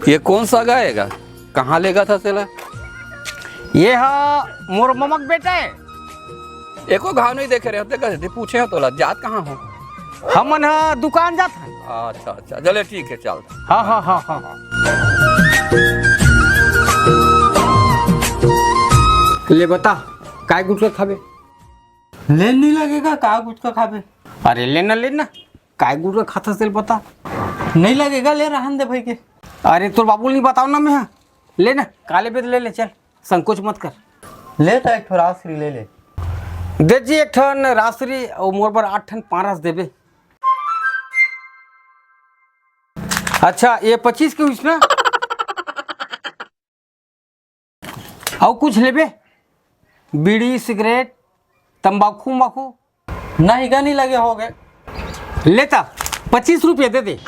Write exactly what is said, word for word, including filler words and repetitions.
ये कौन सा गाय हे गा? कहाँ लेगत हस एला? ये हा मोर ममा के बेटा हे। एको घाव नहीं देखे रहे होते, कहते पूछे हो तोला, जात कहाँ हो? हमन हा दुकान जात हन। अच्छा अच्छा, चले ठीक हे, चल। हाँ हाँ हाँ हाँ। ले बता, काय गुटखा खाबे? ले नहीं लगेगा, का गुटखा खाबे? अरे लेना लेना, काय गुटखा खाथस तेला बता। नहीं लगेगा, ले रहन दे भाई के। अरे तोर बाबू ल नहीं बताओ ना मैं, हाँ। ले ना, का लेबे त ले ले, चल, संकोच मत कर। ले त एक ठो राजश्री ले ले। दे जी एक ठन राजश्री, अउ मोर बर आठ ठन पारस देबे। अच्छा, ये पच्चीस के होइस ना? अउ कुछ लेबे? बीड़ी, सिगरेट, तंबाकू, उम्बाकू? नहीं गा, नहीं लगे, हो गए। लेता, पच्चीस रुपये दे दे।